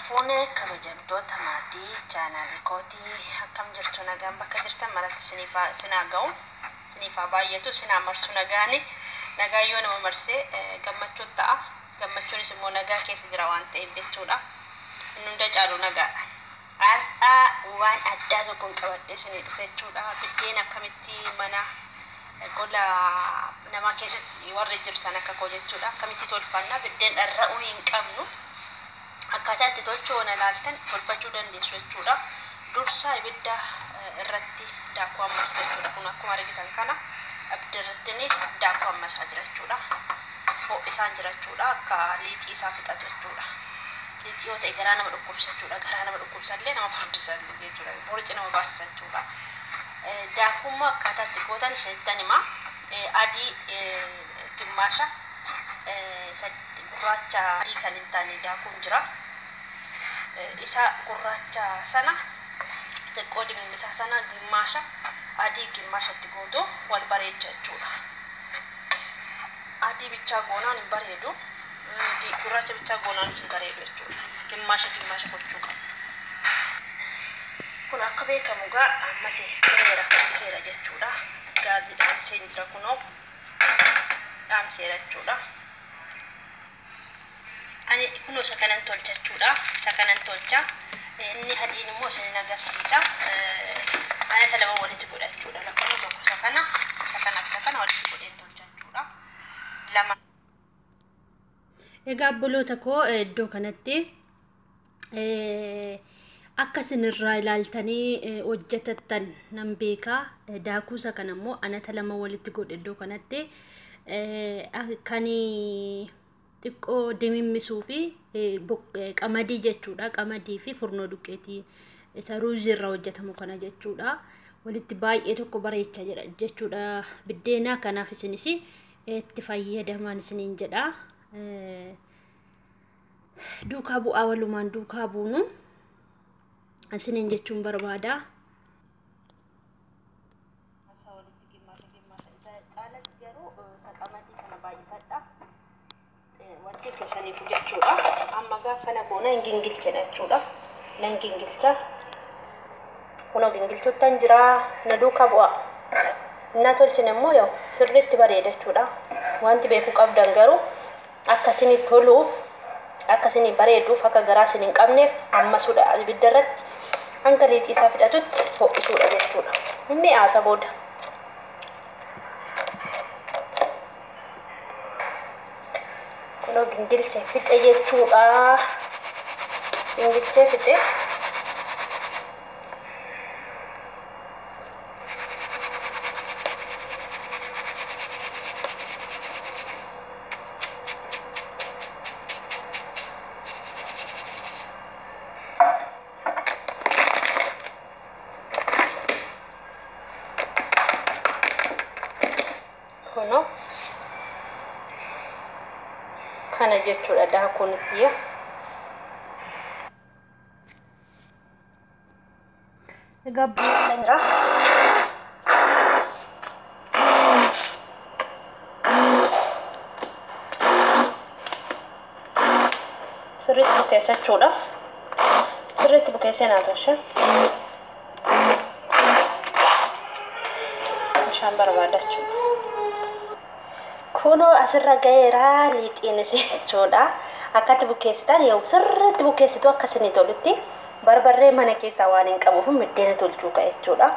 Fuunee kabajamtoota maatii chaanaalii kootii akkam jirtu nagaan bakka jirtan maratti sinaa ga'u siniifaa baay'atu sinaa marsu nagaani nagaa yoo nama marsee gammachuun ta'a gammachuunis immoo nagaa keessa jira waan ta'eef jechuudha inni hunda caalu nagaadha. Har'aa waan addaa tokkoon qabadhee isinii dhufe jechuudha. Biddeen akkamitti mana gola namaa keessatti warri jirtan akka koo jechuudha akkamitti tolfanna biddeen dharra'uu hin qabnu. Akkaataa itti tolchuu waan ilaaltan tolfachuu dandeessu jechuudha. Dursa ibidda irratti daakuu ammas jechuudha. Kun akkuma argitan kana ibidda irratti daakuu ammasaa jira jechuudha. Ho'isaan jira jechuudha. Akka liixii isaa fixatu jechuudha. Liixii yoo ta'e garaa nama dhukkubsa jechuudha. Garaa nama dhukkubsallee nama furdisallee jechuudha. Borici nama baasisa jechuudha. Daakuummoo akkaataa itti gootan isinittan hima. Adii gimmaasha gurraacha adii kan hin taane daakuun jira. Isa gurraacha sana xiqqoo dimimmisaa sana gimmaasha adii gimmaashatti gootu wal bareecha jechuudha. Adii bichaa goonaan hin bareedu. Gurraacha bichaa goonaanis hin bareedu jechuudha. Gimmaasha gimmaasha gochuu qabdu. Kun akka beekamu gaa ammas gaheera ho'iseera jechuudha. Gaazii dhaamseen jira kunoo dhaamseera jechuudha. Ani kunoo isa kanan tolcha jechuudha. Isa kanan tolcha. Inni adiin immoo isinin agarsiisa. Ana isa lama walitti godha jechuudha. Lakkoofsa tokko isa kana, isa kanaaf isa kana walitti godheen tolcha jechuudha. Lama. Egaa obboloota koo iddoo kanatti akka isinirraa ilaaltanii hojjetattan nan beekaa. Daakuu isa kana immoo anata lama walitti godhe iddoo kanatti kan xiqqoo dimimmisuu fi qamadii jechuudha. Qamadii fi furnoo duqqeetii isa ruuzii irraa hojjetamu kana jechuudha. Walitti baay'ee tokko bareecha jedha jechuudha biddeena. Kanaaf isinis itti fayyadamaan isiniin jedha. Duukaa bu'aa walumaan duukaa buunu isiniin jechuun barbaada. Isa walitti gimmaasha gimmaasha isa caalatti garuu isa qamadii kana baay'ifadha. Wanti keessaniif jechuudha. Amma gaa kana goona hin gingilchina jechuudha. Nan gingilcha. Kunoo gingilchuttan jira. Na duukaa bu'a. Innaa tolchine immoo yoo sirriitti bareeda jechuudha. Wanti beekuu qabdan garuu akka isinii toluuf akka isinii bareeduuf akka garaa isin hin qabneef ammasuudha ibidda irratti hanga liixii isaa fixatutti ho'isuudha jechuudha. Hin mi'aasa booda. Kunoo gingilchee fixe jechuudha. Gingilchee fixe. Kunoo kana jechuudha daakuun kiyya. Egaa Jira. Sirriitti bukeessa jechuudha. Sirriitti bukeessee naa tolcha. Bishaan barbaada jechuudha. Kunoo asirra ga'eera liixiinis jechuudha. Akkatti bukeessitan yoo sirriitti bukeessitu akka isinii tolutti barbarree mana keessaa waan hin qabuuf biddeena tolchuu ka'e jechuudha.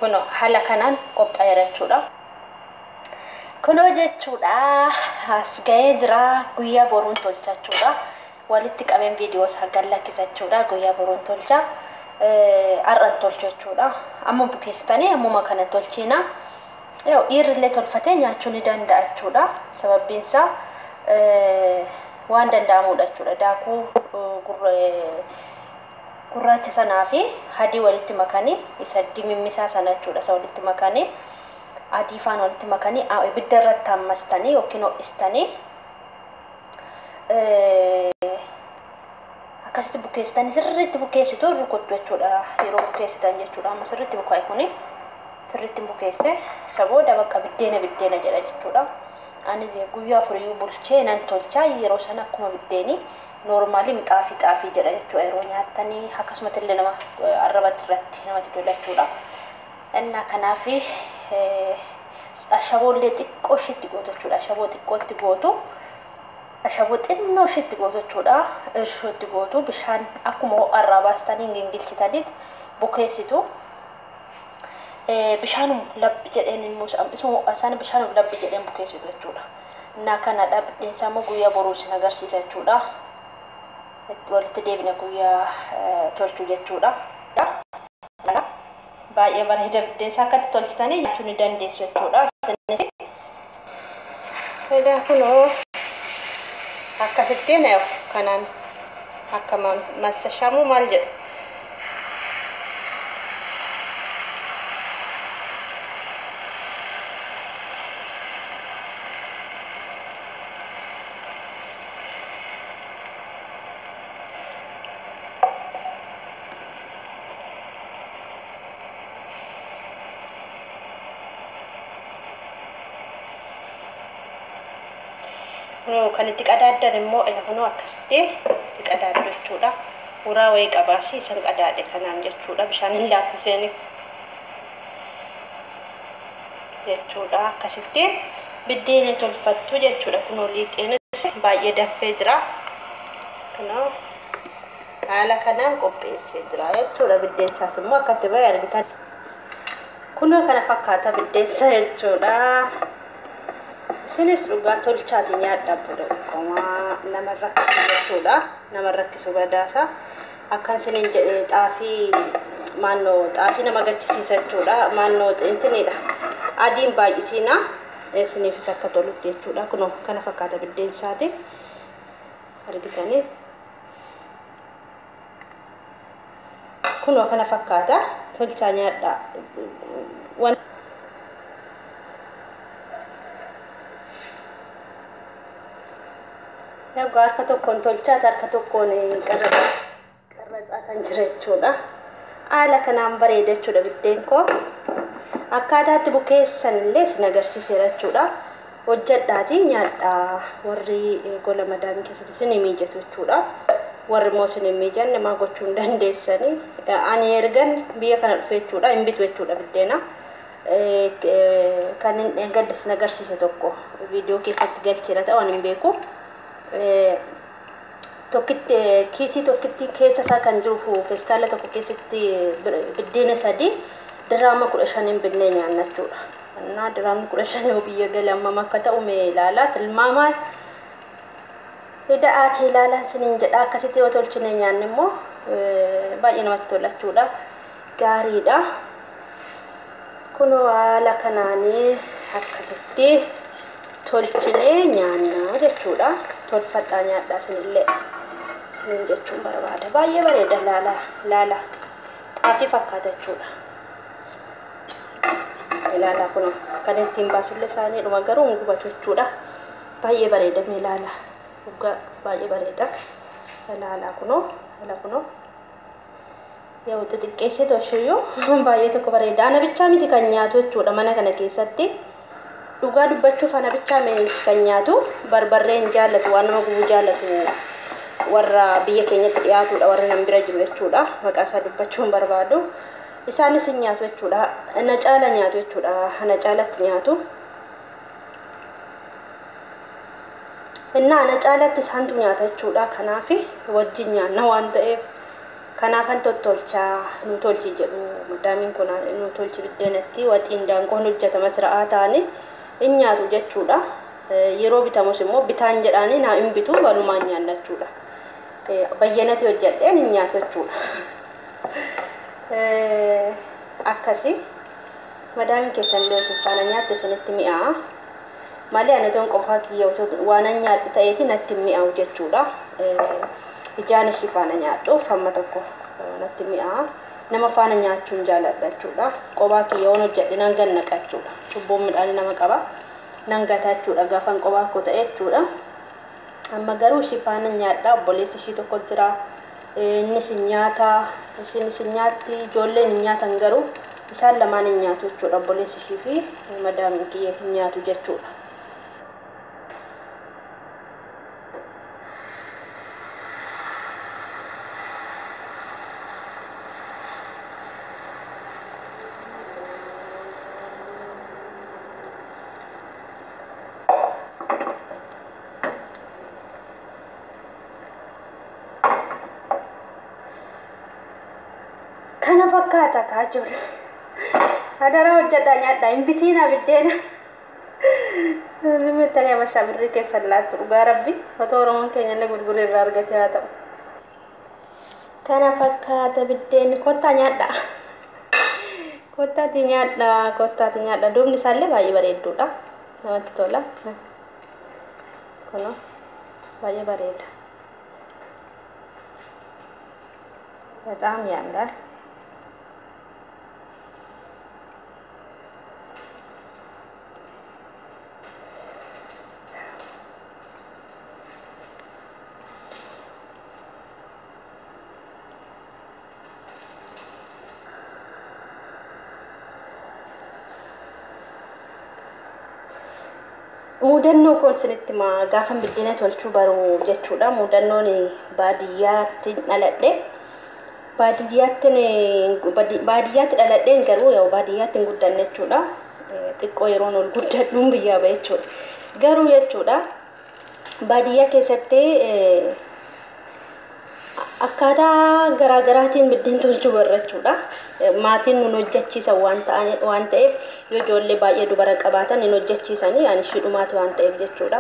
Kunoo haala kanaan qophaa'eera jechuudha. Kunoo jechuudha as ga'ee jira guyyaa boruun tolcha jechuudha. Walitti qabeen viidiyoo isaa gad lakkisa jechuudha. Guyyaa boruun tolcha. Har'an tolchu jechuudha. Amma bukeessitanii ammuma kana tolchina. Yoo dhiirri illee tolfatee nyaachuu ni danda'a jechuudha. Sababbiin isaa waan danda'amudha jechuudha. Daakuu gurraacha sanaa fi adii walitti makanii isa dimimmisaa sana jechuudha. Isa walitti makanii adii faana walitti makanii ibidda irratti hammastanii yookiin ho'istanii akkasitti bukeessitanii sirriitti bukeessitu rukuttu jechuudha. Yeroo bukeessitan jechuudha. Amma sirriitti bukaa'e kuni sirriitti bukeesse isa booda bakka biddeena biddeena jedha jechuudha. Ani guyyaa afuriyyuu bulchee nan tolcha yeroo sana akkuma biddeeni noormaali xaafii xaafii jedha jechuudha. Yeroo nyaattanii akkasumatti illee nama arrabatti irratti namatti tola jechuudha. Innaa kanaaf ashaboollee xiqqoo isheetti gootu jechuudha. Ashaboo xiqqootti gootu. Ashaboo xinnoo isheetti gootu jechuudha. Irshootti gootu bishaan akkuma ho'arraa baastanii gingilchitaniit bukeessitu. Bishaanum labbi jedheen immoo isuma ho'a sana bishaanum labbi jedheen bukeessitu jechuudha. Innaa kanadha biddeensa immoo guyyaa boruu isin agarsiisa jechuudha. Walitti deebina guyyaa tolchuu jechuudha. Baay'ee bareeda biddeensa akkatti tolchitanii nyaachuu ni dandeessu jechuudha. Isinis egaa kunoo akkasittiin kanaan akka massashamuu maal jedhu. Kan itti qadaaddan immoo kunoo akkasitti itti qadaaddu jechuudha. Uraa wayii qabaasi isan qadaade kanaan jechuudha. Bishaan hin laaffiseenif jechuudha. Akkasitti biddeena tolfattu jechuudha. Kunoo liixeenis baay'ee danfee jira. Kunoo haala kanaan qopheessee jira jechuudha. Biddeensaas immoo akkatti bahe argitan. Kunoo kana fakkaata biddeensa jechuudha. Isinis dhugaa tolchaati nyaadhaa booda qomaa nama rakkisu jechuudha. Nama rakkisu badaasa. Akkan isiniin jedhe xaafii maannoo xaafii nama gachisiisa jechuudha. Maannoo intinidha. Adiin baay'isiina. Isiniifis akka tolutti jechuudha. Kunoo kana fakkaata biddeensaati. Argitanii. Kunoo kana fakkaata. Tolchaa nyaadhaa. Egaa harka tokkoon tolchaa harka tokkoon qarracaa kan jira jechuudha. Haala kanaan bareeda jechuudha biddeen koo. Akkaataatti bukeessan illee isin agarsiiseera jechuudha. Hojjedhaatii nyaadhaa warri gola madaamii keessatti isin hin mijatu jechuudha. Warri immoo isin hin mijanne maa gochuu hin dandeessanii. Ani ergan biyya kana dhufe jechuudha hin bitu jechuudha biddeena. Kan hin gadda isin agarsiise tokko viidiyoo keessatti galcheera ta'u ani hin beeku. Tokkitti kiisii tokkitti keessa isaa kan jiru feestaala tokko keessatti biddeena 3 diraama 15 binnee nyaanna jechuudha. Innaa diraamni 15 yoo biyya gale hammam akka ta'u mee ilaalaa tilmaamaa hidhaatii ilaalaa isiniin jedha. Akkasitti yoo tolchine nyaanne immoo baay'ee namatti tola jechuudha. Gaariidha. Kunoo haala kanaanii akkasitti tolchinee nyaannaa jechuudha. Tolfadhaa nyaadhaa isinillee isiniin jechuun barbaada. Baay'ee bareeda laala laala xaafii fakkaata jechuudha. Ilaalaa kunoo kan ittiin baasullee isaaniidhuma garuu hin gubatu jechuudha. Baay'ee bareeda mee ilaala. Dhugaa baay'ee bareeda. Ilaalaa kunoo ilaala kunoo. Yoo xixiqqeessee tolchuyyuu baay'ee tokko bareeda. Ana bichaa miti kan nyaatu jechuudha mana kana keessatti. Dhugaa dubbachuuf ana bichaa miti kan nyaatu. Barbarreen jaallatu waan nama gubuu jaallatu warra biyya keenyatti dhiyaatudha warra nan bira jiru jechuudha. Maqaa isaa dubbachuu hin barbaadu. Isaanis hin nyaatu jechuudha. Na caala nyaatu jechuudha. Ana caalatti nyaatu. Innaa ana caalatti isaantu nyaata jechuudha. Kanaaf wajjin nyaanna waan ta'eef Kanaafan tottolchaa nu tolchi jedhu madaamiin kun nu tolchi biddeenatti waxiin daanqoon hojjetama sira'aa ta'anii hin nyaatu jechuudha. Yeroo bitamus immoo bitaan jedhaanii naa hin bitu walumaan nyaanna jechuudha. Bayyanatti hojjedheen hin nyaatu jechuudha. Akkasi madaamiin keessan illee osoo faana nyaatte isinitti mi'aa'a. Malee ani otoon qofaa kiyya waan an nyaadhu ta'eeti natti mi'aawu jechuudha. Ijaan ishii faana nyaadhuuf hamma tokko natti mi'aa'a. Nama faana nyaachuun jaaladha jechuudha. Qophaa kiyya waan hojjedhe nan gannaqa jechuudha. Cubbuun midhaan nama qaba. Nan gata jechuudha gaafan qophaa koo ta'e jechuudha. Amma garuu ishii faana nyaadha. Obboleessi ishii tokko jira. Innis hin nyaata. Ishiinis hin nyaatti. Ijoolleen hin nyaatan garuu isaan lamaan hin nyaatu jechuudha. Obboleessi ishii fi madaamiin kiyya hin nyaatu jechuudha. Kana fakkaata kaa jiru. Adaraa hojjedhaa nyaadhaa hin bitiinaa biddeena. Limettanii habashaa birrii keessan laattu dhugaa rabbi otoo Oromoon keenya illee gurguree irraa argate haa ta'u. Kana fakkaata biddeenni kottaa nyaadhaa. Kottaati nyaadhaa kottaati nyaadhaa duubni isaallee baay'ee bareedduudha. Namatti tola. Kunoo baay'ee bareeda. በጣም ያምራል። Mudannoo koo isinitti himaa gaafan biddeena tolchuu baru jechuudha. Mudannoon baadiyyaatti dhaladhe. Baadiyyaatti dhaladheen garuu yoo baadiyyaatti hin guddanne jechuudha. Xiqqoo yeroon ol guddadhuun biyyaa bahe jechuudha. Garuu jechuudha baadiyyaa keessatti akkaataa garaagaraatiin biddeen tolchuu barra jechuudha. Maatiin nun hojjechiisan waan ta'eef yoo ijoollee baay'ee dubara qabaatan hin hojjechiisanii ani ishii dhumaati waan ta'eef jechuudha.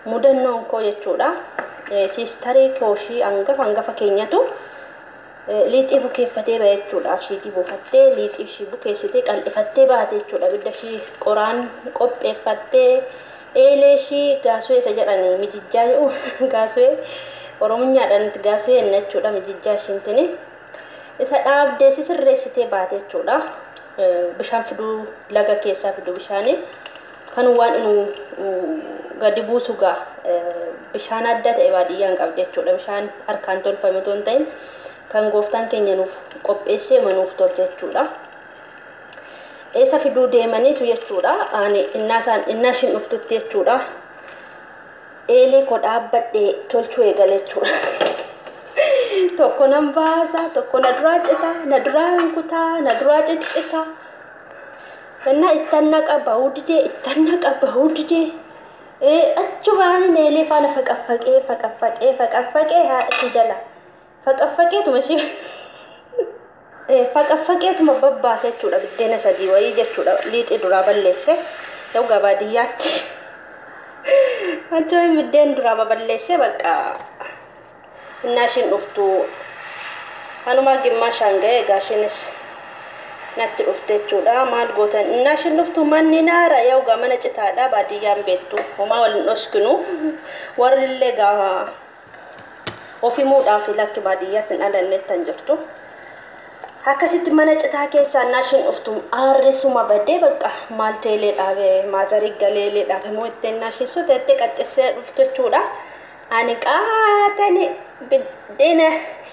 Mudannoon koo jechuudha. Siistarii koo ishii hangafa keenyatu liixii bukeeffatee bahe jechuudha. Absiitii buufattee liixii ishii bukeessitee qal'ifattee baate jechuudha. Ibidda ishii qoraan qopheeffattee eelee ishii gaasuu isa jedhanii mijijjaa jedhu gaasuu Oromonyaadhaan gaasuu jenna jechuudha mijijjaa ishiintini. Isa dhaabdee sisirreessitee baate jechuudha. Bishaan fiduu laga keessaa fiduu bishaanii kan waan nu gadi buusu gaa bishaan adda ta'e baadiyyaan qabdi jechuudha. Bishaan harkaan tolfame otoo hin ta'in kan gooftaan keenya nuuf qopheessee nuuf tolche jechuudha. Eessa fiduu deemaniitu jechuudha. Ani innaa ishiin dhuftutti jechuudha. Eelee koo dhaabbadhee tolchuu eegale jechuudha. Tokko nan baasa, tokko na duraa cita, na duraa kutaa, na duraa ciccita. Innaa ittan naqa bahuu didee, ittan naqa bahuu didee. Achumaan eelee faana faqaffaqee, faqaffaqee, faqaffaqee haadha jala. Faqaffaqeetuma ishee faqaffaqeetuma babbaase jechuudha biddeena sadii wayii jechuudha liixii duraa balleesse. Yoo baadiyyaatti. Achumaan biddeen duraa baballeesse bakka innaa ishiin dhuftu kanumaa gimmaashaan ga'e egaa ishiinis natti dhufte jechuudha. Maal gootan innaa ishiin dhuftu manni naara yoo gaa mana citaadha baadiyyaan beektu homaa waliin dhoskinu warri illee gaa ofimuudhaaf lakki baadiyyaatti hin dhalanneettan jirtu. Akkasitti mana citaa keessaa innaa ishiin dhuftu aarrisuma badee bakka maaltu eelee dhaabe maazarii galee eelee dhaabe moo ittiin innaa ishiin soteettee qaxxisee dhuftu jechuudha. Ani qaatani biddeena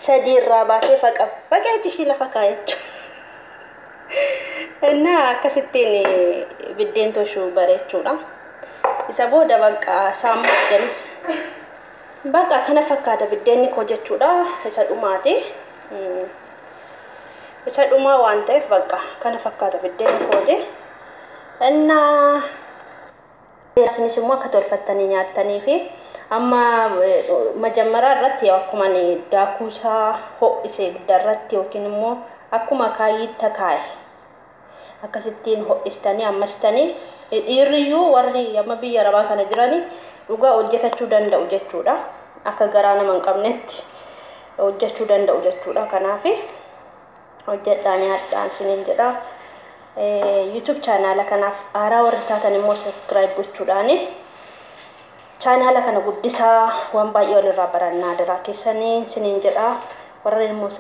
sadii irraa baasee faqaffaqee ishii lafa kaa'e jechuudha. Innaa akkasittiin biddeen tolchuu bare jechuudha. Isa booda bakka saammaa bakka kana fakkaata biddeenni koo jechuudha. Isa dhumaati. Isa dhumaa waan ta'eef bakka kana fakkaata biddeenni kooti. Innaa Isinis immoo akka tolfattanii nyaattanii fi amma majammaraa irratti akkuma daakuusaa ho'ise ibidda irratti yookiin immoo akkuma kaayyiitti kaa'e akkasittiin ho'istanii ammastanii dhiirriyyuu warri amma biyya arabaa kana jiranii dhugaa hojjetachuu danda'u jechuudha. Akka garaa nama hin qabnetti hojjechuu danda'u jechuudha. Kanaaf hojjedhaa nyaadhaan isiniin jedha. YouTube chaanaala kanaaf haaraa warri taatan immoo subscribe gochuudhaani chaanaala kana guddisaa, waan baay'ee walirraa barannaa, daraa keessanii isiniin jedha. Warri immoo